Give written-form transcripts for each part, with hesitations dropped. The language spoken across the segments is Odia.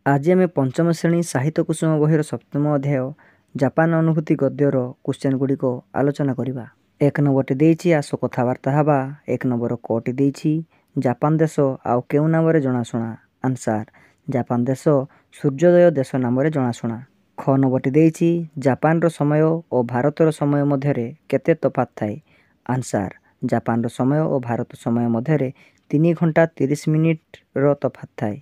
ଆଜି ଆମେ ପଞ୍ଚମ ଶ୍ରେଣୀ ସାହିତ୍ୟ କୁସୁମ ବହିର ସପ୍ତମ ଅଧ୍ୟାୟ ଜାପାନ ଅନୁଭୂତି ଗଦ୍ୟର କ୍ୱେଶ୍ଚନ୍ ଗୁଡ଼ିକ ଆଲୋଚନା କରିବା। 1 ନମ୍ବରଟି ଦେଇଛି ଆସ କଥାବାର୍ତ୍ତା ହେବା। 1 ନମ୍ବର କଟି ଦେଇଛି ଜାପାନ ଦେଶ ଆଉ କେଉଁ ନାମରେ ଜଣାଶୁଣା? ଆନ୍ସାର୍, ଜାପାନ ଦେଶ ସୂର୍ଯ୍ୟୋଦୟ ଦେଶ ନାମରେ ଜଣାଶୁଣା। ଖ ନମ୍ବରଟି ଦେଇଛି ଜାପାନର ସମୟ ଓ ଭାରତର ସମୟ ମଧ୍ୟରେ କେତେ ତଫାତ୍ ଥାଏ? ଆନ୍ସାର୍, ଜାପାନର ସମୟ ଓ ଭାରତ ସମୟ ମଧ୍ୟରେ 3 ଘଣ୍ଟା 30 ମିନିଟ୍ର ତଫାତ୍ ଥାଏ।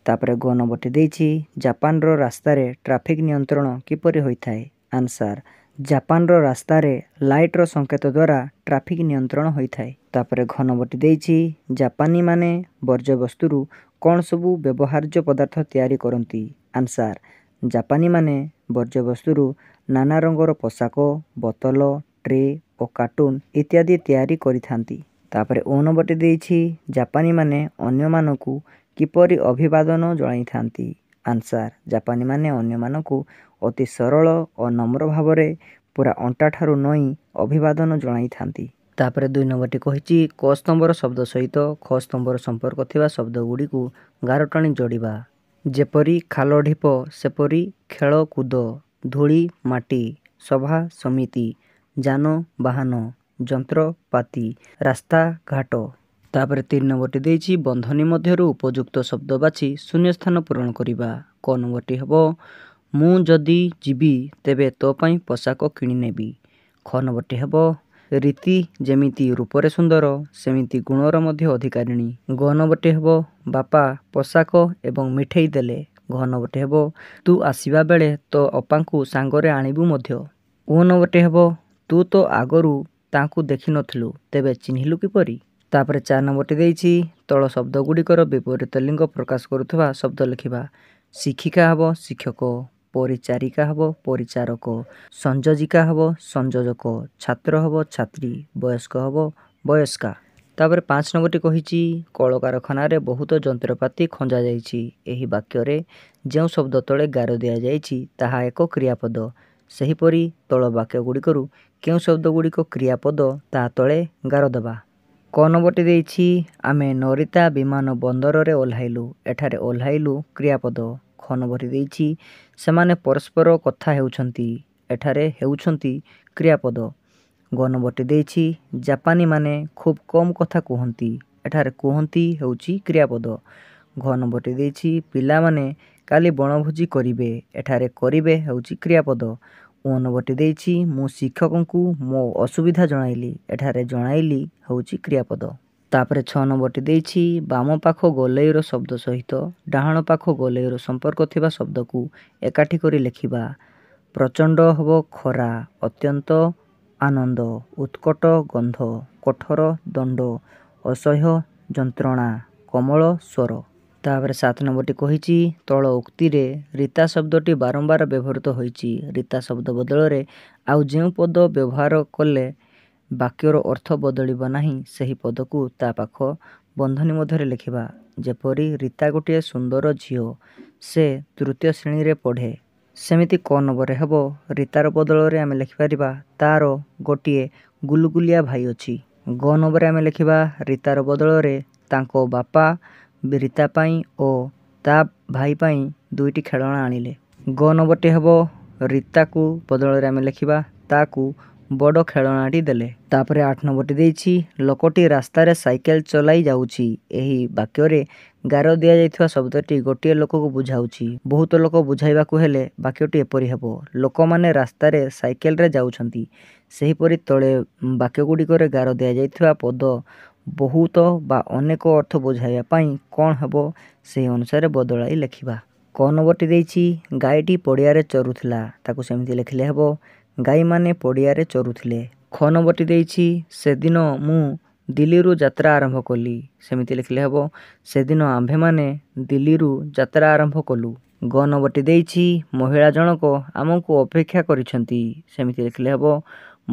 ତାପରେ ଗ ନମ୍ବରଟି ଦେଇଛି ଜାପାନର ରାସ୍ତାରେ ଟ୍ରାଫିକ୍ ନିୟନ୍ତ୍ରଣ କିପରି ହୋଇଥାଏ? ଆନ୍ସାର୍, ଜାପାନର ରାସ୍ତାରେ ଲାଇଟ୍ର ସଂକେତ ଦ୍ୱାରା ଟ୍ରାଫିକ୍ ନିୟନ୍ତ୍ରଣ ହୋଇଥାଏ। ତାପରେ ଘ ନମ୍ବରଟି ଦେଇଛି ଜାପାନୀମାନେ ବର୍ଜ୍ୟବସ୍ତୁରୁ କ'ଣ ସବୁ ବ୍ୟବହାର୍ଯ୍ୟ ପଦାର୍ଥ ତିଆରି କରନ୍ତି? ଆନ୍ସାର୍, ଜାପାନୀମାନେ ବର୍ଜ୍ୟବସ୍ତୁରୁ ନାନା ରଙ୍ଗର ପୋଷାକ, ବୋତଲ, ଟ୍ରେ ଓ କାର୍ଟୁନ୍ ଇତ୍ୟାଦି ତିଆରି କରିଥାନ୍ତି। ତାପରେ ଓ ନମ୍ବରଟି ଦେଇଛି ଜାପାନୀମାନେ ଅନ୍ୟମାନଙ୍କୁ କିପରି ଅଭିବାଦନ ଜଣାଇଥାନ୍ତି? ଆନ୍ସାର୍, ଜାପାନୀମାନେ ଅନ୍ୟମାନଙ୍କୁ ଅତି ସରଳ ଓ ନମ୍ର ଭାବରେ ପୁରା ଅଣ୍ଟାଠାରୁ ନଇଁ ଅଭିବାଦନ ଜଣାଇଥାନ୍ତି। ତାପରେ 2 ନମ୍ବରଟି କହିଛି କ ସ୍ତମ୍ଭର ଶବ୍ଦ ସହିତ ଖ ସ୍ତମ୍ଭର ସମ୍ପର୍କ ଥିବା ଶବ୍ଦଗୁଡ଼ିକୁ ଗାର ଟାଣି ଯୋଡ଼ିବା। ଯେପରି ଖାଲ ଢିପ ସେପରି ଖେଳକୁଦ, ଧୂଳି ମାଟି, ସଭା ସମିତି, ଯାନବାହାନ, ଯନ୍ତ୍ରପାତି, ରାସ୍ତାଘାଟ। ତାପରେ 3 ନମ୍ବରଟି ଦେଇଛି ବନ୍ଧନୀ ମଧ୍ୟରୁ ଉପଯୁକ୍ତ ଶବ୍ଦ ବାଛି ଶୂନ୍ୟସ୍ଥାନ ପୂରଣ କରିବା। କ ନମ୍ବରଟି ହେବ ମୁଁ ଯଦି ଯିବି ତେବେ ତୋ ପାଇଁ ପୋଷାକ କିଣିନେବି। ଖ ନମ୍ବରଟି ହେବ ରୀତି ଯେମିତି ରୂପରେ ସୁନ୍ଦର ସେମିତି ଗୁଣର ମଧ୍ୟ ଅଧିକାରିଣୀ। ଗ ନମ୍ବରଟି ହେବ ବାପା ପୋଷାକ ଏବଂ ମିଠେଇ ଦେଲେ। ଘ ନମ୍ବରଟି ହେବ ତୁ ଆସିବା ବେଳେ ତୋ ଅପାଙ୍କୁ ସାଙ୍ଗରେ ଆଣିବୁ ମଧ୍ୟ। ଓ ନମ୍ବରଟି ହେବ ତୁ ତ ଆଗରୁ ତାଙ୍କୁ ଦେଖିନଥିଲୁ ତେବେ ଚିହ୍ନିଲୁ କିପରି? ତାପରେ 4 ନମ୍ବରଟି ଦେଇଛି ତଳ ଶବ୍ଦ ଗୁଡ଼ିକର ବିପରୀତ ଲିଙ୍ଗ ପ୍ରକାଶ କରୁଥିବା ଶବ୍ଦ ଲେଖିବା। ଶିକ୍ଷିକା ହେବ ଶିକ୍ଷକ, ପରିଚାରିକା ହେବ ପରିଚାରକ, ସଂଯୋଜିକା ହେବ ସଂଯୋଜକ, ଛାତ୍ର ହେବ ଛାତ୍ରୀ, ବୟସ୍କ ହେବ ବୟସ୍କା। ତାପରେ 5 ନମ୍ବରଟି କହିଛି କଳକାରଖାନାରେ ବହୁତ ଯନ୍ତ୍ରପାତି ଖଞ୍ଜାଯାଇଛି। ଏହି ବାକ୍ୟରେ ଯେଉଁ ଶବ୍ଦ ତଳେ ଗାର ଦିଆଯାଇଛି ତାହା ଏକ କ୍ରିୟାପଦ। ସେହିପରି ତଳ ବାକ୍ୟ ଗୁଡ଼ିକରୁ କେଉଁ ଶବ୍ଦ ଗୁଡ଼ିକ କ୍ରିୟାପଦ ତାହା ତଳେ ଗାର ଦେବା। କ ନମ୍ବରଟି ଦେଇଛି ଆମେ ନରିତା ବିମାନ ବନ୍ଦରରେ ଓହ୍ଲାଇଲୁ। ଏଠାରେ ଓହ୍ଲାଇଲୁ କ୍ରିୟାପଦ। ଖ ନମ୍ବରଟି ଦେଇଛି ସେମାନେ ପରସ୍ପର କଥା ହେଉଛନ୍ତି। ଏଠାରେ ହେଉଛନ୍ତି କ୍ରିୟାପଦ। ଗ ନମ୍ବରଟି ଦେଇଛି ଜାପାନୀମାନେ ଖୁବ୍ କମ୍ କଥା କୁହନ୍ତି। ଏଠାରେ କୁହନ୍ତି ହେଉଛି କ୍ରିୟାପଦ। ଘ ନମ୍ବରଟି ଦେଇଛି ପିଲାମାନେ କାଲି ବଣଭୋଜି କରିବେ। ଏଠାରେ କରିବେ ହେଉଛି କ୍ରିୟାପଦ। ଓ ନମ୍ବରଟି ଦେଇଛି ମୁଁ ଶିକ୍ଷକଙ୍କୁ ମୋ ଅସୁବିଧା ଜଣାଇଲି। ଏଠାରେ ଜଣାଇଲି ହେଉଛି କ୍ରିୟାପଦ। ତାପରେ 6 ନମ୍ବରଟି ଦେଇଛି ବାମ ପାଖ ଗୋଲେଇର ଶବ୍ଦ ସହିତ ଡାହାଣ ପାଖ ଗୋଲେଇର ସମ୍ପର୍କ ଥିବା ଶବ୍ଦକୁ ଏକାଠି କରି ଲେଖିବା। ପ୍ରଚଣ୍ଡ ହେବ ଖରା, ଅତ୍ୟନ୍ତ ଆନନ୍ଦ, ଉତ୍କଟ ଗନ୍ଧ, କଠୋର ଦଣ୍ଡ, ଅସହ୍ୟ ଯନ୍ତ୍ରଣା, କୋମଳ ସ୍ୱର। ତାପରେ 7 ନମ୍ବରଟି କହିଛି ତଳ ଉକ୍ତିରେ ରୀତା ଶବ୍ଦଟି ବାରମ୍ବାର ବ୍ୟବହୃତ ହୋଇଛି। ରୀତା ଶବ୍ଦ ବଦଳରେ ଆଉ ଯେଉଁ ପଦ ବ୍ୟବହାର କଲେ ବାକ୍ୟର ଅର୍ଥ ବଦଳିବ ନାହିଁ ସେହି ପଦକୁ ତା ପାଖ ବନ୍ଧନୀ ମଧ୍ୟରେ ଲେଖିବା। ଯେପରି ରୀତା ଗୋଟିଏ ସୁନ୍ଦର ଝିଅ, ସେ ତୃତୀୟ ଶ୍ରେଣୀରେ ପଢ଼େ। ସେମିତି କ ନମ୍ବରରେ ହେବ ରୀତାର ବଦଳରେ ଆମେ ଲେଖିପାରିବା ତାର ଗୋଟିଏ ଗୁଲୁଗୁଲିଆ ଭାଇ ଅଛି। ଗ ନମ୍ବରରେ ଆମେ ଲେଖିବା ରୀତାର ବଦଳରେ ତାଙ୍କ ବାପା ରୀତା ପାଇଁ ଓ ତା ଭାଇ ପାଇଁ 2ଟି ଖେଳଣା ଆଣିଲେ। ଗ ନମ୍ବରଟି ହେବ ରୀତାକୁ ବଦଳରେ ଆମେ ଲେଖିବା ତାକୁ ବଡ଼ ଖେଳଣାଟି ଦେଲେ। ତାପରେ 8 ନମ୍ବରଟି ଦେଇଛି ଲୋକଟି ରାସ୍ତାରେ ସାଇକେଲ ଚଲାଇ ଯାଉଛି। ଏହି ବାକ୍ୟରେ ଗାର ଦିଆଯାଇଥିବା ଶବ୍ଦଟି ଗୋଟିଏ ଲୋକକୁ ବୁଝାଉଛି। ବହୁତ ଲୋକ ବୁଝାଇବାକୁ ହେଲେ ବାକ୍ୟଟି ଏପରି ହେବ ଲୋକମାନେ ରାସ୍ତାରେ ସାଇକେଲରେ ଯାଉଛନ୍ତି। ସେହିପରି ତଳେ ବାକ୍ୟ ଗୁଡ଼ିକରେ ଗାର ଦିଆଯାଇଥିବା ପଦ ବହୁତ ବା ଅନେକ ଅର୍ଥ ବୁଝାଇବା ପାଇଁ କ'ଣ ହେବ ସେହି ଅନୁସାରେ ବଦଳାଇ ଲେଖିବା। କ ନମ୍ବରଟି ଦେଇଛି ଗାଈଟି ପଡ଼ିଆରେ ଚରୁଥିଲା। ତାକୁ ସେମିତି ଲେଖିଲେ ହେବ ଗାଈମାନେ ପଡ଼ିଆରେ ଚରୁଥିଲେ। ଖ ନମ୍ବରଟି ଦେଇଛି ସେଦିନ ମୁଁ ଦିଲ୍ଲୀରୁ ଯାତ୍ରା ଆରମ୍ଭ କଲି। ସେମିତି ଲେଖିଲେ ହେବ ସେଦିନ ଆମ୍ଭେମାନେ ଦିଲ୍ଲୀରୁ ଯାତ୍ରା ଆରମ୍ଭ କଲୁ। ଗ ନମ୍ବରଟି ଦେଇଛି ମହିଳା ଜଣକ ଆମକୁ ଅପେକ୍ଷା କରିଛନ୍ତି। ସେମିତି ଲେଖିଲେ ହେବ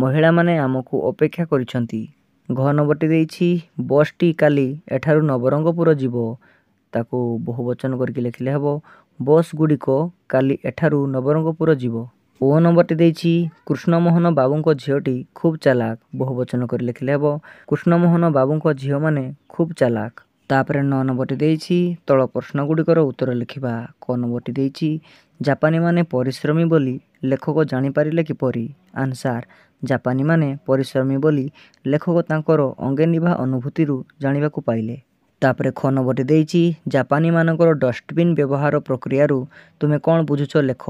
ମହିଳାମାନେ ଆମକୁ ଅପେକ୍ଷା କରିଛନ୍ତି। ଘ ନମ୍ବରଟି ଦେଇଛି ବସ୍ଟି କାଲି ଏଠାରୁ ନବରଙ୍ଗପୁର ଯିବ। ତାକୁ ବହୁବଚନ କରିକି ଲେଖିଲେ ହେବ ବସ୍ ଗୁଡ଼ିକ କାଲି ଏଠାରୁ ନବରଙ୍ଗପୁର ଯିବ। ଓ ନମ୍ବରଟି ଦେଇଛି କୃଷ୍ଣମୋହନ ବାବୁଙ୍କ ଝିଅଟି ଖୁବ୍ ଚାଲାକ। ବହୁବଚନ କରି ଲେଖିଲେ ହେବ କୃଷ୍ଣମୋହନ ବାବୁଙ୍କ ଝିଅମାନେ ଖୁବ୍ ଚାଲାକ। ତାପରେ 9 ନମ୍ବରଟି ଦେଇଛି, ତଳ ପ୍ରଶ୍ନଗୁଡ଼ିକର ଉତ୍ତର ଲେଖିବା। କ ନମ୍ବରଟି ଦେଇଛି, ଜାପାନୀମାନେ ପରିଶ୍ରମୀ ବୋଲି ଲେଖକ ଜାଣିପାରିଲେ କିପରି? ଆନ୍ସାର୍, ଜାପାନୀମାନେ ପରିଶ୍ରମୀ ବୋଲି ଲେଖକ ତାଙ୍କର ଅଙ୍ଗେନିଭା ଅନୁଭୂତିରୁ ଜାଣିବାକୁ ପାଇଲେ। ତାପରେ ଖ ନମ୍ବରଟି ଦେଇଛି, ଜାପାନୀମାନଙ୍କର ଡଷ୍ଟବିନ୍ ବ୍ୟବହାର ପ୍ରକ୍ରିୟାରୁ ତୁମେ କ'ଣ ବୁଝୁଛ ଲେଖ।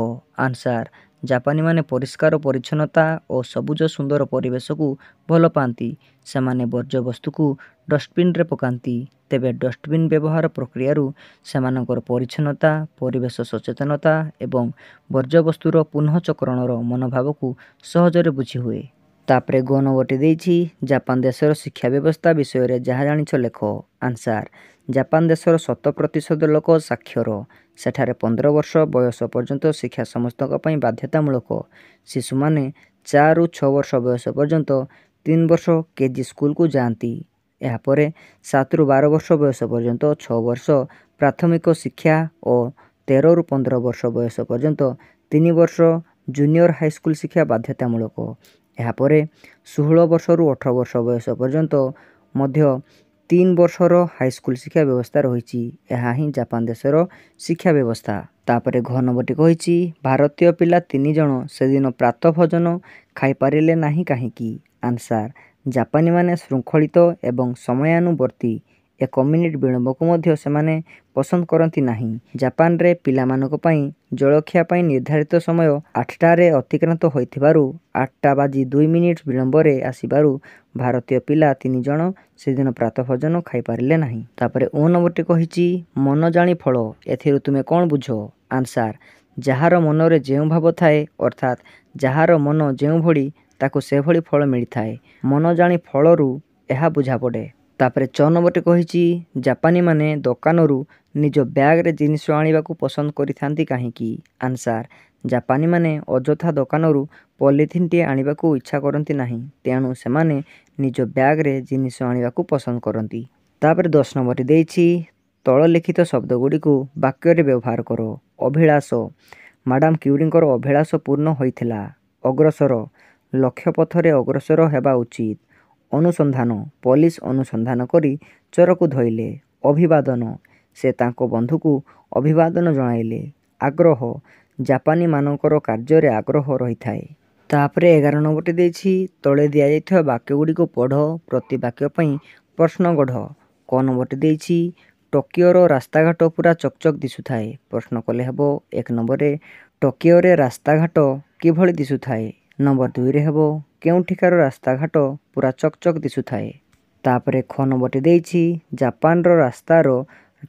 ଆନ୍ସାର୍, ଜାପାନୀମାନେ ପରିଷ୍କାର ପରିଚ୍ଛନ୍ନତା ଓ ସବୁଜ ସୁନ୍ଦର ପରିବେଶକୁ ଭଲ ପାଆନ୍ତି। ସେମାନେ ବର୍ଜ୍ୟବସ୍ତୁକୁ ଡଷ୍ଟବିନ୍ରେ ପକାନ୍ତି। ତେବେ ଡଷ୍ଟବିନ୍ ବ୍ୟବହାର ପ୍ରକ୍ରିୟାରୁ ସେମାନଙ୍କର ପରିଚ୍ଛନ୍ନତା, ପରିବେଶ ସଚେତନତା ଏବଂ ବର୍ଜ୍ୟବସ୍ତୁର ପୁନଃଚକ୍ରଣର ମନୋଭାବକୁ ସହଜରେ ବୁଝିହୁଏ। ତାପରେ ଗ ନମ୍ବରଟି ଦେଇଛି, ଜାପାନ ଦେଶର ଶିକ୍ଷା ବ୍ୟବସ୍ଥା ବିଷୟରେ ଯାହା ଜାଣିଛ ଲେଖ। ଆନ୍ସାର୍, ଜାପାନ ଦେଶର 100% ଲୋକ ସାକ୍ଷର। ସେଠାରେ 15 ବର୍ଷ ବୟସ ପର୍ଯ୍ୟନ୍ତ ଶିକ୍ଷା ସମସ୍ତଙ୍କ ପାଇଁ ବାଧ୍ୟତାମୂଳକ। ଶିଶୁମାନେ 4ରୁ 6 ବର୍ଷ ବୟସ ପର୍ଯ୍ୟନ୍ତ 3 ବର୍ଷ କେଜି ସ୍କୁଲକୁ ଯାଆନ୍ତି। ଏହାପରେ 7ରୁ 12 ବର୍ଷ ବୟସ ପର୍ଯ୍ୟନ୍ତ 6 ବର୍ଷ ପ୍ରାଥମିକ ଶିକ୍ଷା ଓ 13ରୁ 15 ବର୍ଷ ବୟସ ପର୍ଯ୍ୟନ୍ତ 3 ବର୍ଷ ଜୁନିୟର ହାଇସ୍କୁଲ ଶିକ୍ଷା ବାଧ୍ୟତାମୂଳକ। ଏହାପରେ 16 ବର୍ଷରୁ 18 ବର୍ଷ ବୟସ ପର୍ଯ୍ୟନ୍ତ ମଧ୍ୟ 3 ବର୍ଷର ହାଇସ୍କୁଲ ଶିକ୍ଷା ବ୍ୟବସ୍ଥା ରହିଛି। ଏହା ହିଁ ଜାପାନ ଦେଶର ଶିକ୍ଷା ବ୍ୟବସ୍ଥା। ତାପରେ ଘ ନମ୍ବରଟି କହିଛି, ଭାରତୀୟ ପିଲା 3 ଜଣ ସେଦିନ ପ୍ରାତଃଭୋଜନ ଖାଇପାରିଲେ ନାହିଁ କାହିଁକି? ଆନ୍ସାର୍, ଜାପାନୀମାନେ ଶୃଙ୍ଖଳିତ ଏବଂ ସମୟାନୁବର୍ତ୍ତୀ। 1 ମିନିଟ୍ ବିଳମ୍ବକୁ ମଧ୍ୟ ସେମାନେ ପସନ୍ଦ କରନ୍ତି ନାହିଁ। ଜାପାନରେ ପିଲାମାନଙ୍କ ପାଇଁ ଜଳଖିଆ ପାଇଁ ନିର୍ଦ୍ଧାରିତ ସମୟ 8ଟାରେ ଅତିକ୍ରାନ୍ତ ହୋଇଥିବାରୁ 8:02 ବିଳମ୍ବରେ ଆସିବାରୁ ଭାରତୀୟ ପିଲା 3 ଜଣ ସେଦିନ ପ୍ରାତଃଭୋଜନ ଖାଇପାରିଲେ ନାହିଁ। ତାପରେ ଓ ନମ୍ବରଟି କହିଛି, ମନ ଜାଣି ଫଳ, ଏଥିରୁ ତୁମେ କ'ଣ ବୁଝ? ଆନ୍ସାର୍, ଯାହାର ମନରେ ଯେଉଁ ଭାବ ଥାଏ, ଅର୍ଥାତ୍ ଯାହାର ମନ ଯେଉଁଭଳି ତାକୁ ସେଭଳି ଫଳ ମିଳିଥାଏ। ମନ ଜାଣି ଫଳରୁ ଏହା ବୁଝାପଡ଼େ। ତାପରେ ଚ ନମ୍ବରଟି କହିଛି, ଜାପାନୀମାନେ ଦୋକାନରୁ ନିଜ ବ୍ୟାଗରେ ଜିନିଷ ଆଣିବାକୁ ପସନ୍ଦ କରିଥାନ୍ତି କାହିଁକି? ଆନ୍ସାର୍, ଜାପାନୀମାନେ ଅଯଥା ଦୋକାନରୁ ପଲିଥିନ୍ଟିଏ ଆଣିବାକୁ ଇଚ୍ଛା କରନ୍ତି ନାହିଁ, ତେଣୁ ସେମାନେ ନିଜ ବ୍ୟାଗରେ ଜିନିଷ ଆଣିବାକୁ ପସନ୍ଦ କରନ୍ତି। ତାପରେ 10 ନମ୍ବରଟି ଦେଇଛି, ତଳ ଲିଖିତ ଶବ୍ଦଗୁଡ଼ିକୁ ବାକ୍ୟରେ ବ୍ୟବହାର କର। ଅଭିଳାଷ, ମାଡ଼ାମ୍ କ୍ୟୁରିଙ୍କର ଅଭିଳାଷ ପୂର୍ଣ୍ଣ ହୋଇଥିଲା। ଅଗ୍ରସର, ଲକ୍ଷ୍ୟ ପଥରେ ଅଗ୍ରସର ହେବା ଉଚିତ। ଅନୁସନ୍ଧାନ, ପୋଲିସ ଅନୁସନ୍ଧାନ କରି ଚୋରକୁ ଧଇଲେ। ଅଭିବାଦନ, ସେ ତାଙ୍କ ବନ୍ଧୁକୁ ଅଭିବାଦନ ଜଣାଇଲେ। ଆଗ୍ରହ, ଜାପାନୀମାନଙ୍କର କାର୍ଯ୍ୟରେ ଆଗ୍ରହ ରହିଥାଏ। ତାପରେ 11 ନମ୍ବରଟି ଦେଇଛି, ତଳେ ଦିଆଯାଇଥିବା ବାକ୍ୟଗୁଡ଼ିକୁ ପଢ଼, ପ୍ରତି ବାକ୍ୟ ପାଇଁ ପ୍ରଶ୍ନ ଗଢ଼। କ ନମ୍ବରଟି ଦେଇଛି, ଟୋକିଓର ରାସ୍ତାଘାଟ ପୁରା ଚକଚକ ଦିଶୁଥାଏ। ପ୍ରଶ୍ନ କଲେ ହେବ, 1 ନମ୍ବରରେ ଟୋକିଓରେ ରାସ୍ତାଘାଟ କିଭଳି ଦିଶୁଥାଏ? ନମ୍ବର 2ରେ ହେବ, କେଉଁଠିକାର ରାସ୍ତାଘାଟ ପୁରା ଚକଚକ ଦିଶୁଥାଏ? ତାପରେ ଖ ନମ୍ବରଟି ଦେଇଛି, ଜାପାନର ରାସ୍ତାର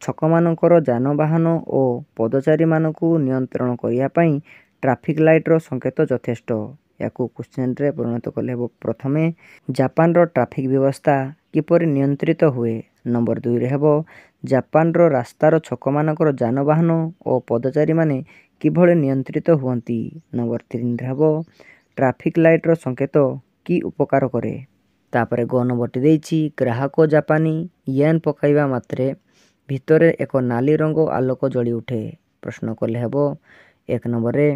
ଛକମାନଙ୍କର ଯାନବାହନ ଓ ପଦଚାରୀମାନଙ୍କୁ ନିୟନ୍ତ୍ରଣ କରିବା ପାଇଁ ଟ୍ରାଫିକ୍ ଲାଇଟ୍ର ସଂକେତ ଯଥେଷ୍ଟ। ୟାକୁ କ୍ୱେଶ୍ଚନରେ ପରିଣତ କଲେ ହେବ, ପ୍ରଥମେ ଜାପାନର ଟ୍ରାଫିକ୍ ବ୍ୟବସ୍ଥା କିପରି ନିୟନ୍ତ୍ରିତ ହୁଏ? ନମ୍ବର 2ରେ ହେବ, ଜାପାନର ରାସ୍ତାର ଛକମାନଙ୍କର ଯାନବାହନ ଓ ପଦଚାରୀମାନେ କିଭଳି ନିୟନ୍ତ୍ରିତ ହୁଅନ୍ତି? ନମ୍ବର 3ରେ ହେବ, ଟ୍ରାଫିକ୍ ଲାଇଟ୍ର ସଂକେତ କି ଉପକାର କରେ? ତାପରେ ଗ ନମ୍ବରଟି ଦେଇଛି, ଗ୍ରାହକ ଜାପାନୀ ୟେନ୍ ପକାଇବା ମାତ୍ରେ ଭିତରେ ଏକ ନାଲି ରଙ୍ଗ ଆଲୋକ ଜଳି ଉଠେ। ପ୍ରଶ୍ନ କଲେ ହେବ, 1 ନମ୍ବରରେ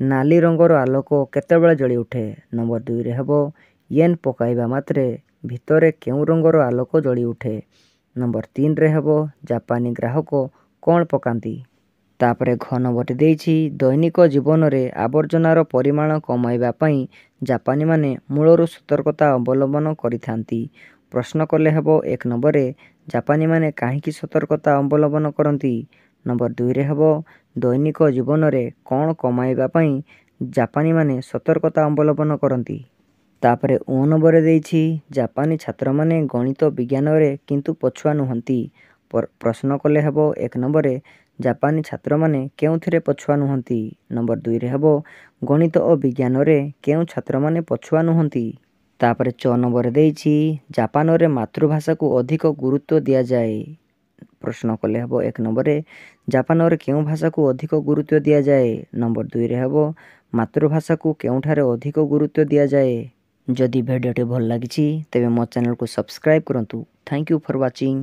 ନାଲି ରଙ୍ଗର ଆଲୋକ କେତେବେଳେ ଜଳି ଉଠେ? ନମ୍ବର 2ରେ ହେବ, ୟେନ୍ ପକାଇବା ମାତ୍ରେ ଭିତରେ କେଉଁ ରଙ୍ଗର ଆଲୋକ ଜଳି ଉଠେ? ନମ୍ବର 3ରେ ହେବ, ଜାପାନୀ ଗ୍ରାହକ କ'ଣ ପକାନ୍ତି? ତାପରେ ଘ ନମ୍ବରଟି ଦେଇଛି, ଦୈନିକ ଜୀବନରେ ଆବର୍ଜନାର ପରିମାଣ କମାଇବା ପାଇଁ ଜାପାନୀମାନେ ମୂଳରୁ ସତର୍କତା ଅବଲମ୍ବନ କରିଥାନ୍ତି। ପ୍ରଶ୍ନ କଲେ ହେବ, 1 ନମ୍ବରରେ ଜାପାନୀମାନେ କାହିଁକି ସତର୍କତା ଅବଲମ୍ବନ କରନ୍ତି? ନମ୍ବର 2ରେ ହେବ, ଦୈନିକ ଜୀବନରେ କ'ଣ କମାଇବା ପାଇଁ ଜାପାନୀମାନେ ସତର୍କତା ଅବଲମ୍ବନ କରନ୍ତି? ତାପରେ ଓ ନମ୍ବରରେ ଦେଇଛି, ଜାପାନୀ ଛାତ୍ରମାନେ ଗଣିତ ବିଜ୍ଞାନରେ କିନ୍ତୁ ପଛୁଆ ନୁହନ୍ତି। ପ୍ରଶ୍ନ କଲେ ହେବ, 1 ନମ୍ବରରେ ଜାପାନୀ ଛାତ୍ରମାନେ କେଉଁଥିରେ ପଛୁଆ ନୁହନ୍ତି? ନମ୍ବର 2ରେ ହେବ, ଗଣିତ ଓ ବିଜ୍ଞାନରେ କେଉଁ ଛାତ୍ରମାନେ ପଛୁଆ ନୁହନ୍ତି? ତାପରେ ଚ ନମ୍ବରରେ ଦେଇଛି, ଜାପାନରେ ମାତୃଭାଷାକୁ ଅଧିକ ଗୁରୁତ୍ୱ ଦିଆଯାଏ। ପ୍ରଶ୍ନ କଲେ ହେବ, 1 ନମ୍ବରରେ ଜାପାନରେ କେଉଁ ଭାଷାକୁ ଅଧିକ ଗୁରୁତ୍ୱ ଦିଆଯାଏ? ନମ୍ବର 2ରେ ହେବ, ମାତୃଭାଷାକୁ କେଉଁଠାରେ ଅଧିକ ଗୁରୁତ୍ୱ ଦିଆଯାଏ? ଯଦି ଭିଡ଼ିଓଟି ଭଲ ଲାଗିଛି ତେବେ ମୋ ଚ୍ୟାନେଲକୁ ସବସ୍କ୍ରାଇବ୍ କରନ୍ତୁ। Thank you for watching.